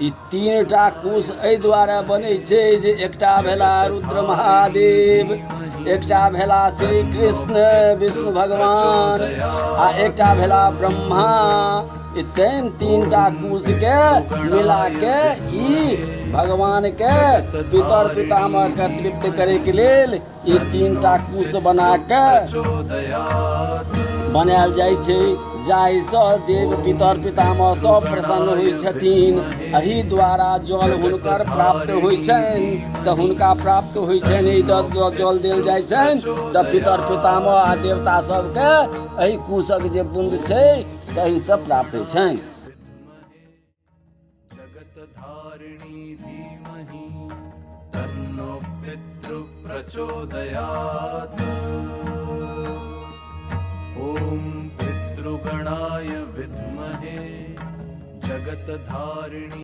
ई तीनटा कुश एहि दुआरे बनै छै जे एकटा भेला रुद्र महादेव, एकटा भेला श्री कृष्ण विष्णु भगवान आ एकटा भेला ब्रह्मा। ई तीनटा कुशके मिला के ई भगवानके पितर पितामहके तृप्त करैके लेल ई तीनटा कुश बना के बनायल जाइ छै, जाहिसँ देव पितर पितामह सब प्रसन्न होइ छथिन। एहि द्वारा जल हुनकर प्राप्त होइ छनि, तऽ हुनका प्राप्त होइ छनि। एहि जल देल जाइ छनि तऽ पितर पितामह आ देवता सबके एहि कुशक जे बुन्द छै ताहिसँ प्राप्त होइ छनि। जगतधारिणी धीमहि तन्नो पितृ प्रचोदयात्। ॐ पितृगणाय विद्महे जगतधारिणी।